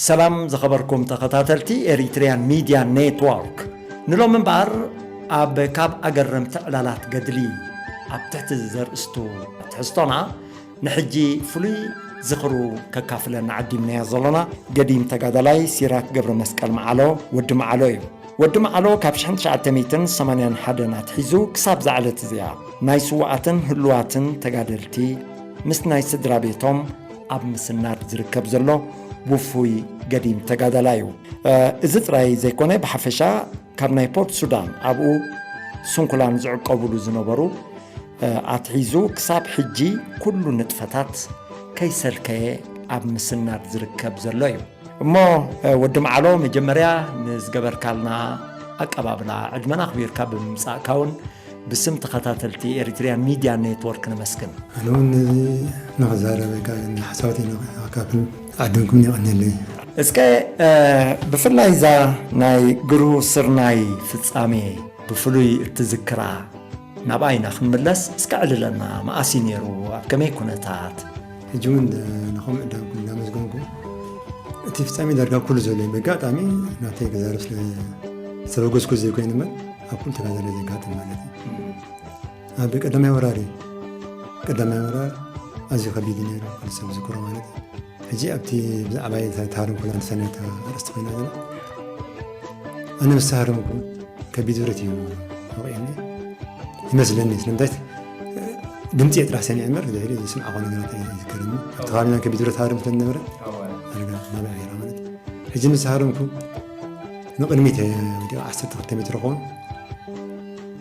ሰላም ዝኸበርኩም ተኸታተልቲ ኤሪትሪያን ሚድያ ኔትወርክ። ንሎም እምበኣር ኣብ ካብ ኣገረምቲ ዕላላት ገድሊ ኣብ ትሕቲ ዘርእስቱ ትሕዝቶና ንሕጂ ፍሉይ ዝኽሩ ከካፍለና ዓዲምናዮ ዘሎና ገዲም ተጋዳላይ ሲራክ ገብረ መስቀል መዓሎ፣ ወዲ መዓሎ እዩ። ወዲ መዓሎ ካብ ሽሕን ትሽዓተ ሚእትን ሰማንያን ሓደን ኣትሒዙ ክሳብ ዝዓለት እዚኣ ናይ ስውኣትን ህሉዋትን ተጋደልቲ ምስ ናይ ስድራ ቤቶም ኣብ ምስናድ ዝርከብ ዘሎ ውፉይ ገዲም ተጋዳላይ እዩ። እዚ ጥራይ ዘይኮነ፣ ብሓፈሻ ካብ ናይ ፖርት ሱዳን ኣብኡ ስንኩላን ዝዕቀቡሉ ዝነበሩ ኣትሒዙ ክሳብ ሕጂ ኩሉ ንጥፈታት ከይሰልከየ ኣብ ምስናድ ዝርከብ ዘሎ እዩ። እሞ ወዲ መዓሎ፣ መጀመርያ ንዝገበርካልና ኣቀባብላ፣ ዕድመና ኣኽቢርካ ብምምጻእካ እውን ብስም ተኸታተልቲ ኤሪትሪያን ሚድያ ኔትወርክ ነመስግን። ኣነ እውን ነዚ ንኽዛረብ ወይ ከዓ ንሓሳባተይ ንኸካፍል ዓድምኩም የቐንየለይ። እስከ ብፍላይ እዛ ናይ ግሩ ስርናይ ፍጻሜ ብፍሉይ እትዝክራ ናብኣ ኢና ክንምለስ። እስከ ዕልለና፣ መኣስ እዩ ነይሩ? ኣብ ከመይ ኩነታት? ሕጂ እውን ንኸምኡ ዕዳምኩም እናመስገንኩ፣ እቲ ፍጻሜ ዳርጋ ኩሉ ዘሎ እዩ። በጋጣሚ ናተይ ክዛረብ ስለ ዝተበገስኩ ዘይኮይኑ እምበር፣ ኣብ ኩሉ ተጋዳላይ ዘጋጥም ማለት እዩ። ኣብ ቀዳማይ ወራር እዩ። ቀዳማይ ወራር ኣዝዩ ከቢድ እዩ ነይሩ፣ ክልተ ሰብ ዝዝክሮ ማለት እዩ። ሕጂ ኣብቲ ብዛዕባ ተሃርም ኩላ ተሰነታ ኣርእስቲ ኮይና ዘላ፣ ኣነ ምስ ተሃረምኩ ከቢድ ብረት እዩ ወቒዕኒ ይመስለኒ። ስለምንታይ ድምፂ እየ ጥራሕ ሰሚዐ እምበር፣ ድሕሪ ዝስምዓኹ ነገራት ኣይዝከርን። ኣብቲ ከባቢና ከቢድ ብረት ሃርም ስለ ዝነበረ፣ ዳርጋ ናብኣ ነይራ ማለት እዩ። ሕጂ ምስ ተሃረምኩ ንቕድሚት እየ ወዲቐ፣ ዓሰርተ ክልተ ሜትሮ ክኸውን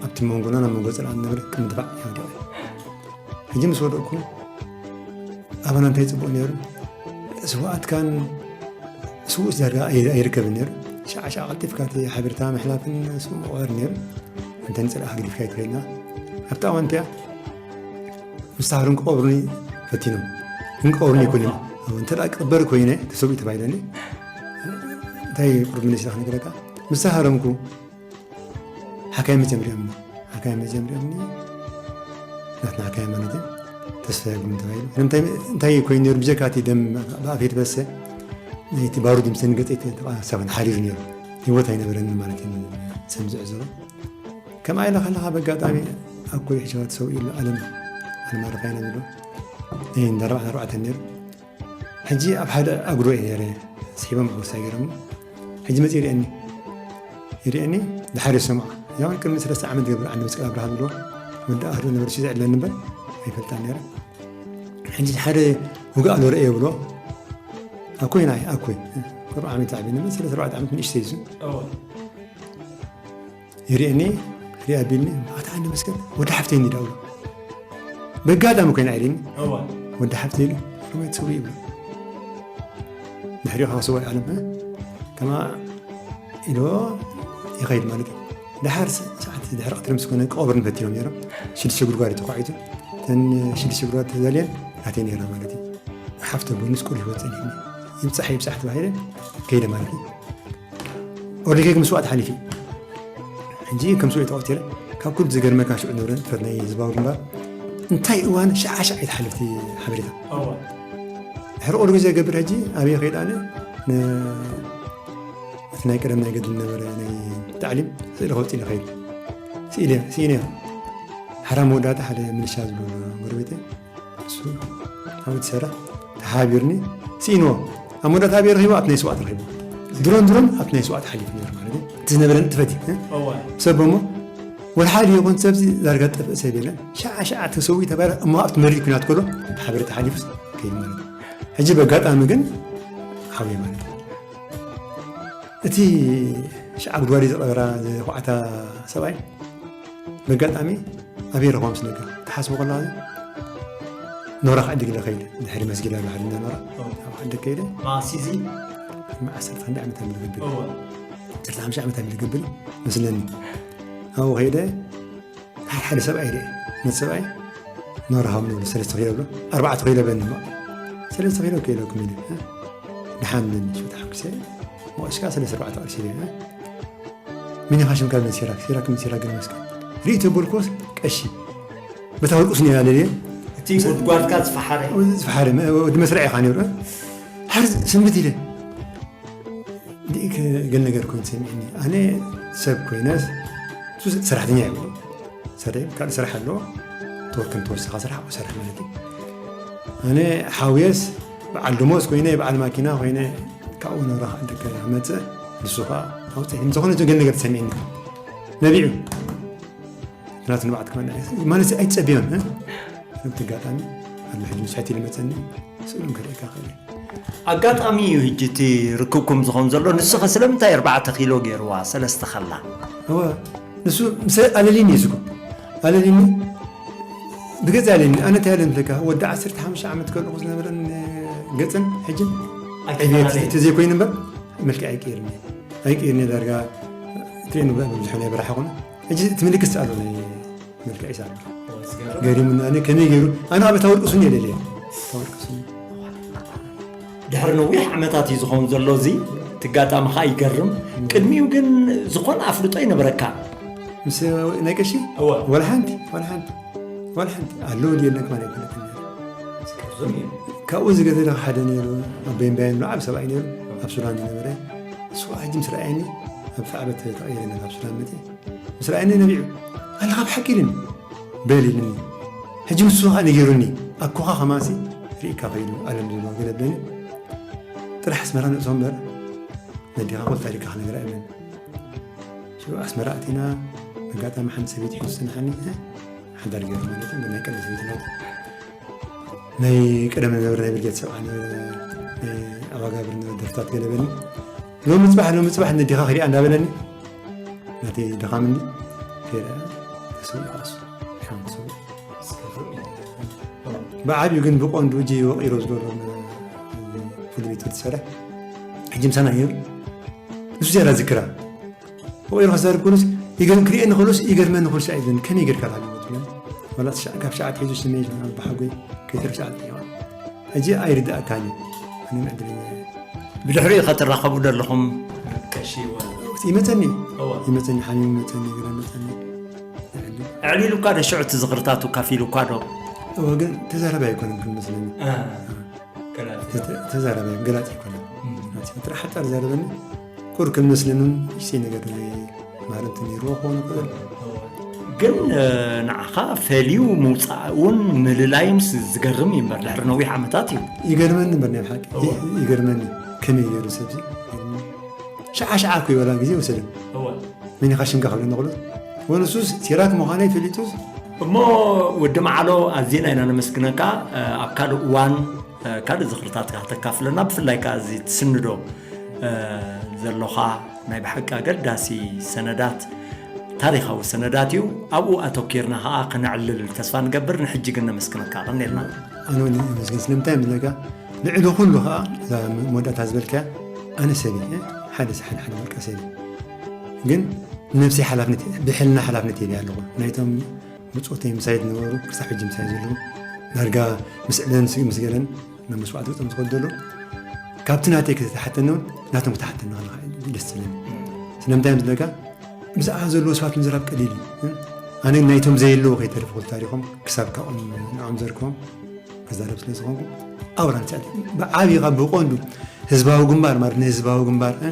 ኣብቲ መንጎና ናብ መንጎ ፅላል ዝነበረ ቅድሚ ድፋዕ እየ ወዲቐ። ሕጂ ምስ ወደቕኩ ኣባና እንታይ ጽቡቕ ነይሩ? ስውኣትካን ስውእስ ዳርጋ ኣይ-፣ ኣይርከብን ነይሩ። ሻዕ ሻዕ ቀልጢፍካ እቲ ሓበሬታ ምሕላፍን ስሙ መቕበር ነይሩ። እንተ ንጽላእ ኣግዲፍካ ኣይትኸይድና። ኣብታ እዋን እቲኣ ምስተሃረምኩ ክቐብሩኒ ፈቲኖም። ግን ክቐብሩኒ ኣይኮኑን። ኣዎ፣ እንተ ደኣ ክቕበር ኮይነ፣ ተሰዊኡ ተባሂለኒ፣ እንታይ ቁሩብ መሊስካ ክነግረካ? ምስተሃረምኩ ሓካይም መጀመርያም፣ ሓካይም መጀመርያም ናትና ሓካይም ማለት እዩ። ተስፋ የብሉን ተባሂሉ። እንታይ፣ እንታይ ኮይኑ ነይሩ? ብጀካ እቲ ደም ብኣፈይ ትፈሰ፣ ናይቲ ባሩድ ምስን ገጸይ ተቓሳፈን ሓሪሩ ነይሩ። ህይወት ኣይነበረንን ማለት እዩ። ሰብ ዝዕዘሮ። ከምኣ ኢለ ከለኻ በጋጣሚ ኣኮይ ሕሸዋት ሰው ኢሉ ኣለም፣ ኣለም ኣረፋ ኢና ንብሎ። ይህ እንዳ ኣርባዕተ ኣርባዕተ ነይሩ። ሕጂ ኣብ ሓደ ኣጉዶ እየ ነይረ፣ ስሒቦም ኣብ ወሳይ ገይሮም። ሕጂ መፂኡ ይርእየኒ፣ ይርእየኒ፣ ድሓር ይሰምዖ። ያውን ቅድሚ ሰለስተ ዓመት ገብር ዓንዲ መስቀል ኣብርሃ ዝብሎ ወዲ ኣህዶ ነበረ፣ ሽዘ ዕለኒ እምበር ኣይፈልጣን ነይረ። ሕጂ ሓደ ውግእ ኣሎ ርእየ ብሎ፣ ኣኮይ ናይ ኣኮይ፣ ቅሩብ ዓመት ዓብኒ፣ ሰለስተ ኣርባዕተ ዓመት ንእሽተይ እዩ። ይርእየኒ፣ ሪኣ ቢልኒ፣ ኣታ ዓንዲ መስቀል፣ ወዲ ሓፍተይ እንዲ ዳውሎ። በጋጣሚ ኮይና ኢልኒ፣ እዋ። ወዲ ሓፍተይ ኢሉ፣ ሩመይ ትስዊ ይብሎ። ድሕሪኡ ካብ ሰብኣይ ዓለም፣ እ? ከማ ኢልዎ ይኸይድ ማለት እዩ። ድሓር ስ-፣ ሰዓት ድሕሪ ቀትሪ ምስ ኮነ፣ ክቐብር ንፈቲኖም ነይሮም። ሽዱሽተ ጉድጓድ እዩ ተኳዒቱ። እተን ሽዱሽተ ጉድጓድ ተዛልየን፣ ናተይ ነይራ ማለት እዩ። ሓፍተ ቦኒስ ቁር ህይወት ጸኒሕኒ። ይብጻሕ ይብጻሕ ተባሂለ፣ ከይደ ማለት እዩ። ኦርሊከ ምስ ዋእ ተሓሊፊ። ሕጂ ከም ስውእ ተቐቲለ፣ ካብ ኩሉ ዝገርመካ ሽዑ ነበረ ንጥፈት ናይ ህዝባዊ ግንባር እንታይ እዋን ሸዓ ሸዓ ይትሓልፍ እቲ ሓበሬታ። እዋ። ድሕሪ ቁሩብ ግዜ ገብር ሕጂ ኣበይ ከይድ ኣነ ን-፣ እቲ ናይ ቀደም ናይ ገድሊ ነበረ ናይ ታዕሊም ስእሊ ከውፅእ ኢለ ከይድ። ስኢነ፣ ስኢነ። ሓራ መወዳእታ ሓደ ምልሻ ዝብሉ ጎረቤተይ እሱ ኣብኡ ትሰርሕ ተሓቢርኒ ስኢንዎ። ኣብ መወዳእታ ኣበይ ረኺቡ? ኣብቲ ናይ ስዋእ ረኺቡ። ድሮን ድሮን ኣብቲ ናይ ስዋእ ተሓሊፉ ነይሩ ማለት እዩ። እቲ ዝነበረ ንጥፈት እዩ። እዋ። ሰብ እሞ ወላ ሓደ ይኹን ሰብዚ ዳርጋ ጠፍእ ሰብ የለን። ሸዓ ሸዓ ተሰዊኡ ተባሂሉ እሞ ኣብቲ መሪር ኲናት ከሎ እቲ ሓበሬታ ሓሊፉስ ከይዱ ማለት እዩ። ሕጂ በጋጣሚ ግን ሓውየ ማለት እዩ። እቲ ሸዓ ጉድጓድ ዝቐበራ ዝኹዓታ ሰብኣይ በጋጣሚ ኣበይ ረኽቦም ስለ ገለ ትሓስቦ ከለኻ ኖራ ክዕድግ ኢለ ከይደ። ድሕሪ መስጊድ ኣሎ ሓደ እንዳ ኖራ። ኦ። ኣብ ክዕድግ ከይደ። መዓስ እዚ? ቅድሚ ዓሰርተ ክንደይ ዓመት ኣብ ዝገብር። እወ። ዓሰርተ ሓሙሽተ ዓመት ኣብ ዝገብር መስለኒ። ኣብኡ ከይደ ሓደ ሓደ ሰብኣይ ርኤ። ነቲ ሰብኣይ ኖራ ሃብ ንብሎ ሰለስተ ኪሎ ብሎ። ኣርባዕተ ኪሎ በኒ እሞ። ሰለስተ ኪሎ ከይለኩም ኢለ። እ? ደሓን ነኒ ሽወታ ሓምክሰ። ሞሽካ ሰለስተ ኣርባዕተ ቅርሺ ኢለ። እ? ሚኒኻ ሽምካ ምን ሲራክ፣ ሲራክ ምን ሲራክ ግን መስቀል። ሪእቶ ቦልኮስ ቀሺ። በታ ወርቁስ ነያ ለልየ። እቲ ጉድጓድካ ዝፈሓረ። ዝፈሓረ፣ መ-፣ ወዲ መስርዕ ኢኻ ነይሩ። ሓር ስንብት ኢለ። ገለ ነገር ኮይኑ ሰሚዕኒ። ኣነ ሰብ ኮይነስ፣ እሱ ሰራሕተኛ ይብሉ። ሰራይ ካልእ ስራሕ ኣለዎ። ተወከል ተወሰኻ ስራሕ ኣብኡ ሰርሕ ማለት እዩ። ኣነ ሓውየስ በዓል ደሞዝ ኮይነ፣ በዓል ማኪና ኮይነ፣ ካብኡ ንብረኻ እንደገና መጽእ፣ ንሱ ኸኣ ኣውጽእ። ዝኾነ ገለ ነገር ተሰሚዕኒ። ነቢዑ። ናቱ ንባዕት ክመና ማለት ኣይትጸብዮን፣ እ? ኣብቲ ኣጋጣሚ ኣሎ ሕጂ ምስ ሕቲ ልመጸኒ፣ ስእሎም ክርእየካ ክእል። ኣጋጣሚ እዩ ሕጂ እቲ ርክብኩም ዝኸውን ዘሎ። ንስኸ ስለምንታይ ኣርባዕተ ኪሎ ገይርዋ ሰለስተ ከላ? እወ፣ ንሱ ምስ ኣለሊኒ እዩ ዝኮ። ኣለሊኒ፣ ብገዛ ኣለኒ። ኣነ እንታይ ኣለ ንብለካ፣ ወዲ ዓሰርተ ሓሙሽተ ዓመት ከለኹ ዝነበረን ገጽን ሕጅን ኣይተፈላለየን። ዕብየት ተዘይኮይኑ እምበር፣ መልክዕ ኣይቀይርኒ። ኣይቀይርኒ ዳርጋ፣ ትርእየኒ ብብዝሑ ናይ በረኻ ኮነ። ሕጂ እቲ ምልክት ኣሎ ናይ መልክዕ ኢሳቅ። ገሪሙኒ። ኣነ ከመይ ገይሩ? ኣነ ኣብ እታ ወርቂ ሱን እየ ደልየ። እታ ወርቂ ሱን። ድሕሪ ነዊሕ ዓመታት እዩ ዝኸውን ዘሎ እዚ። እቲ ኣጋጣሚ ኸኣ ይገርም። ቅድሚኡ ግን ዝኾነ ኣፍልጦ ይነበረካ? ምስ ናይ ቀሺ? እወ። ወላ ሓንቲ፣ ወላ ሓንቲ፣ ወላ ሓንቲ። ኣለዉ ድየ ኢለካ ማለት ኣይኮነትን። ካብኡ ዝገደለ ሓደ ነይሩ፣ ኣብ ቤምባይን ዓቢ ሰብኣይ ነይሩ፣ ኣብ ሱዳን ዝነበረ። እሱ ሕጂ ምስ ረኣየኒ፣ ኣብ ሰዓበት ተቐይረ ነበር፣ ኣብ ሱዳን መጺአ። ምስ ረኣየኒ ነቢዑ፣ "ኣለኻ ብሓቂ?" ኢሉኒ። "በል" ኢሉኒ። ሕጂ ንሱ ኸኣ ነጊሩኒ፣ "ኣኮኻ ኸማሲ ርኢካ ኸይዱ፣ ኣለም ዝብሎ ገለ" በለኒ። ጥራሕ ኣስመራ ንእቶ እምበር፣ ነዲኻ ኩሉ ታሪካ ክነግራ እብለኒ። ሽዑ ኣስመራ ኣቲና፣ ኣጋጣሚ ሓንቲ ሰበይቲ ሒዙ ጽንሓኒ፣ እ፣ ሓዳር ገይሩ ማለት እዩ፣ ናይ ቀደም ሰበይቲ ናቱ። ናይ ቀደም ዝነበረ ናይ ብርጌድ ሰብዓ ነበረ፣ ናይ ኣባጋብር ነበረ ደርፍታት ገለ በለኒ። ሎሚ ጽባሕ፣ ሎሚ ጽባሕ ነዲኻ ክሪኣ እንዳበለኒ፣ ናተይ ድኻም እንዲ፣ ከይደ ተሰዊኡ እሱ። ሓንቲ ሰው። ብዓብዩ ግን ብቆንዱ እጂ ወቂሮ ዝገበሮ ፍልሚት ትሰርሕ። ሕጂ ምሳና ነይሩ። ንሱ ዝያዳ ዝክራ። ወቂሮ ክዛረብ ከሎስ ይገርም፣ ክሪኤኒ ከሎስ ይገርመኒ ከሎስ ኣይብልን። ከመይ ጌርካ ላሉ ትብለኒ። ዋላ ሻ-፣ ካብ ሸዓት ሒዙ ስሜት ብሓጎይ ከይተርፍ ሸዓት እያ። ሕጂ ኣይርድኣካን እዩ። ኣነ ዕድለኛ እየ። ብድሕሪኡ ኸትራኸቡ ደለኹም ቀሺ ወ-፣ ይመጸኒ። እወ። ይመጸኒ፣ ሓሚሙ ይመጸኒ፣ ግረ ይመጸኒ። ኣዕሊሉ እኳ ዶ ሽዑ እቲ ዝኽርታቱ ካፊሉ እኳ ዶ? እወ፣ ግን ተዛራቢ ኣይኮነን ክመስለኒ። እ። ገላጺ። ተ-፣ ተዛራቢ፣ ገላጺ ኣይኮነን። እም። ናቲ ጥራሕ ሓጻር ዘረበኒ፣ ቁር ክመስለንን እሽተይ ነገር ናይ ማረምቲ ነይርዎ ክኾኑ ይኽእል። ግን፣ እ፣ ንዓኻ ፈልዩ ምውጻእ እውን ምልላይን ስ-፣ ዝገርም እዩ እምበር፣ ድሕሪ ነዊሕ ዓመታት እዩ። ይገርመኒ እምበር ናይ ብሓቂ። እወ። ይ-፣ ይገርመኒ። ከመይ ገይሩ ሰብዚ? ሸዓ ሸዓ እኮ ይበላ ግዜ ወሰደ። እወ። መን ኢኻ ሽምካ ክብለኒ ከሎ፣ ወንሱስ ሲራክ ምዃነይ ፈሊጡስ። እሞ ወዲ መዓሎ ኣዚና ኢና ነመስግነካ። እ፣ ኣብ ካልእ እዋን፣ እ፣ ካልእ ዝኽርታትካ ከተካፍለና፣ ብፍላይ ከኣ እዚ ትስንዶ፣ እ፣ ዘሎኻ ናይ ብሓቂ ኣገዳሲ ሰነዳት፣ ታሪኻዊ ሰነዳት እዩ። ኣብኡ ኣተኪርና ከኣ ከነዕልል ተስፋ ንገብር። ንሕጂ ግን ነመስግነካ። ቀኒልና። ኣነ እውን የመስግን። ስለምንታይ ምለካ፣ ልዕሊ ኩሉ ከኣ እዛ መወዳእታ ዝበልካያ፣ ኣነ ሰብ እየ፣ ሓደ ሰሓን ሓደ ውልቀ ሰብ እየ። ግን ነብሰይ ሓላፍነት፣ ብሕልና ሓላፍነት እየ ኣለኹ። ናይቶም ብጾተይ ምሳይ ዝነበሩ፣ ክሳብ ሕጂ ምሳይ ዘለዉ፣ ዳርጋ ምስ ዕደን ምስ፣ ምስ ገለን ናብ መስዋዕቲ ገጾም ዝኸዱ ዘለዉ፣ ካብቲ ናተይ ክትሓተኒ እውን ናቶም ክትሓተኒ ከለኻ እዩ ደስ ዝብለኒ። ስለምንታይ እዮም ዝብለካ? ብዛዕባ ዘለዉ ሰባት ምዝራብ ቀሊል እዩ። ኣነ ናይቶም ዘየለዉ ከይተርፍ ኩሉ ታሪኾም ክሳብ ካብኦም ንዕኦም ዘርከቦም ክዛረብ ስለ ዝኾንኩ፣ ኣብራን ስዕል ብዓብዪ ካብ ብቆንዱ ህዝባዊ ግንባር ማለት ንህዝባዊ ግንባር፣ እ፣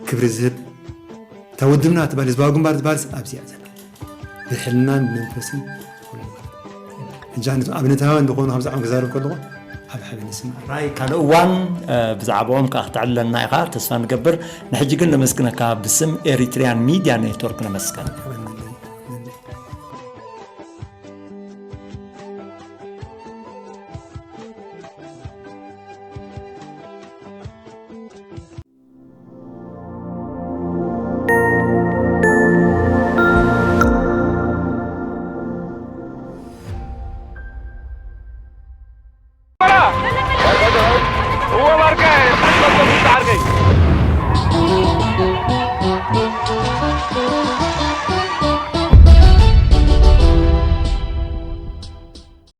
ክብሪ ዝህብ፣ እታ ውድብና ትበሃል ህዝባዊ ግንባር ዝበሃል ኣብዚኣ ዘላ ብሕልናን ብመንፈስን ኩሉ። ሕጂ ኣነ ኣብነታውያን ዝኾኑ ካብዛዕኦም ክዛረብ ከለኹ ኣብ ሓበን ይስማዕ። ራይ ካልእ እዋን፣ እ፣ ብዛዕባኦም ከኣ ክተዕልለና ኢኻ ተስፋ ንገብር። ንሕጂ ግን ነመስግነካ ብስም ኤሪትሪያን ሚድያ ኔትወርክ ነመስግን።